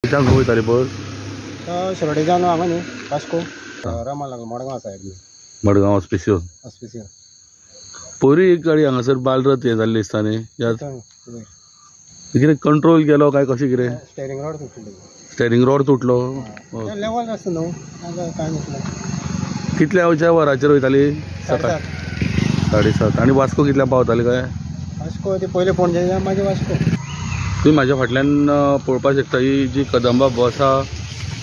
खंय वयताली बस? शिरोडेच्यान हांगा न्ही वास्को रमाल मडगांव सायड. मडगांव ऑस्पिसियो. ऑस्पिसियो. पयरूय एक गाडी हांगासर बालरथ हें जाल्ली दिसता न्ही, कितें कंट्रोल गेलो काय कशें कितें? स्टेरिंग रॉड तुटलो. स्टेरिंग रॉड तुटलो. लेवल आसता न्हू, काय नासलें. कितल्या वराचेर वयताली? सकाळी 7:30. आनी वास्को कितल्यांक पावताली काय? वास्को ती पयलीं पणजे मागीर वास्को. तुमी म्हाज्या फाटल्यान पळोवपाक शकता ही जी कदंबा बस आहा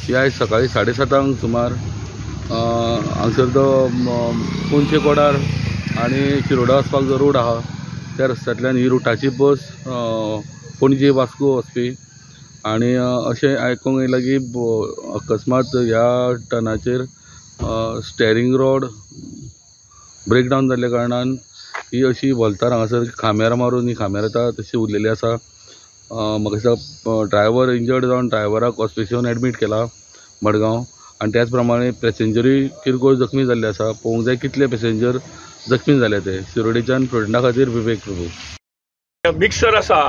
ही आयज सकाळी 7:30 सुमार हांगसर तो पुनचे कोडार आनी शिरोडा वचपाक जो रोड आहा त्या रस्त्यांतल्यान ही रुटाची बस पणजे वास्को वचपी. आनी अशें आयकूंक येयलां की अकस्मात ह्या टर्नाचेर स्टेरिंग रॉड ब्रेकडावन जाल्ल्या कारणान ही अशी व्हलतार हांगासर खांब्यार मारून ही खांब्यार आतां तशी उरलेली आसा. म्हाका दिसता ड्रायवर इंजर्ड जावन ड्रायवराक हॉस्पिटलान एडमीट केला मडगांव. आनी त्याच प्रमाणे पॅसेंजरूय किरकोळ जखमी जाल्ले आसा. पळोवंक जाय कितले पॅसेंजर जखमी जाले ते. शिरोडेच्यान प्रुडंटा खातीर विवेक प्रभू. मिक्सर आसा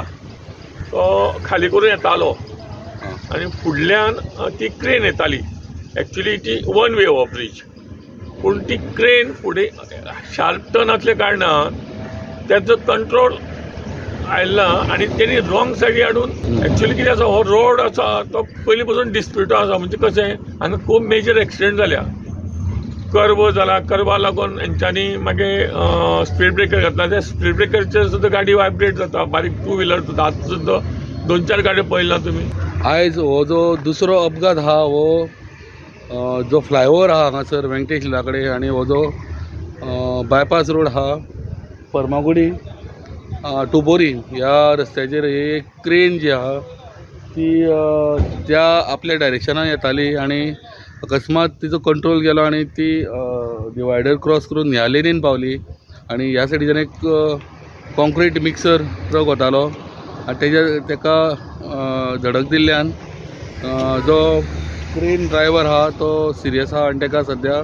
तो खाली करून येतालो आनी फुडल्यान ती क्रेन येताली. एक्चुली ती वन वे हो ब्रीज, पूण ती क्रेन फुडें शार्प टर्न आसल्या कारणान तेजो कंट्रोल आयला आनी तेणी रॉंग सायडी हाडून एक्चुली कितें आसा, हो रोड आसा तो पयलीं पासून डिस्प्युटो आसा. म्हणजे कशें हांगा खूब मेजर एक्सिडंट जाल्या, कर्व जाला, कर्वा लागून हेंच्यांनी मागीर स्पीड ब्रेकर घातला. त्या स्पीड ब्रेकरचेर सुद्दां गाडी वायब्रेट जाता, बारीक टू व्हिलर सुद्दां. आतां सुद्दां 2-4 गाडयो पळयला तुमी. आयज हो जो दुसरो अपघात आहा हो जो फ्लायओवर आहा हांगासर वेंकटेश हिला कडेन आनी हो जो बायपास रोड आहा फर्मागुडी टू बोरी ह्या रस्त्याचेर एक क्रेन जी आहा ती त्या आपल्या डायरेक्शनान येताली आनी अकस्मात तिचो कंट्रोल गेलो आनी ती डिवायडर क्रॉस करून ह्या लेनीन पावली. आनी ह्या सायडीच्यान एक कॉन्क्रीट मिक्सर ट्रक वतालो आनी तेज्या तेका धडक दिल्ल्यान जो क्रेन ड्रायवर आहा तो सिरियस आहा आनी तेका सद्या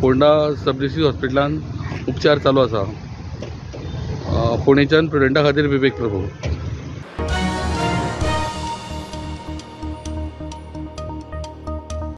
फोंडा सब डिस्ट्रिक्ट हॉस्पिटलान उपचार चालू आसा. फोंडेच्यान प्रुडंटा खातीर विवेक प्रभू.